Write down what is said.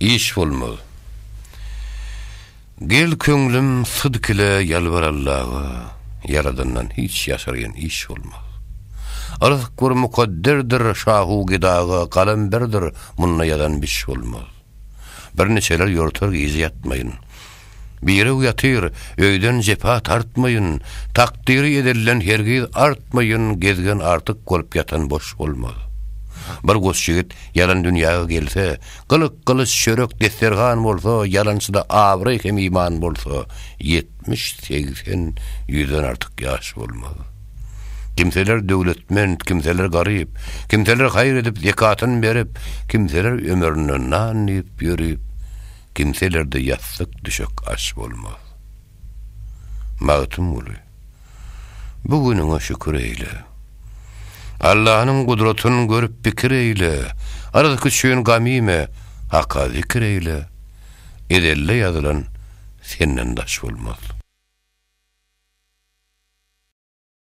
Iş bolmaz. Gel köňlüm sydk ile ýalbar Allaga, Ýaradandan hiç ýaşyrgyn iş bolmaz. Ryzk bir mukadderdir şahu gedaga, Galam birdir, munda ýazan biş bolmaz. Bir niçeler ýortar gije ýatmaýyn. Birew ýatyr, öýden jepa tartmaýyn, Takdyry ezelden hergiz artmaýyn, Gezgen artyk bolup ýatan boş bolmaz. Bir goç ýigit ýalan dünýäge gelse, Gylyk, gylyç, çörek, desterhan bolsa, Ýalançyda abraý hem iman bolsa, 70, 80, ýüzden artyk ýaş bolmaz. Kimseler döwletment, kimseler garyp, Kimseler haýyr edip, zekatyn berip, Kimseler ömründe nan iýip ýörüp, Kimselerde ýassyk düşek aş bolmaz. Magtymguly, bu günüňe şükür eýle. Allanyň gudratyn görüp pikir eýle, Ryzk üçin gam iýme, Haka zikir eýle, Ezelde ýazylan senden daş bolmaz.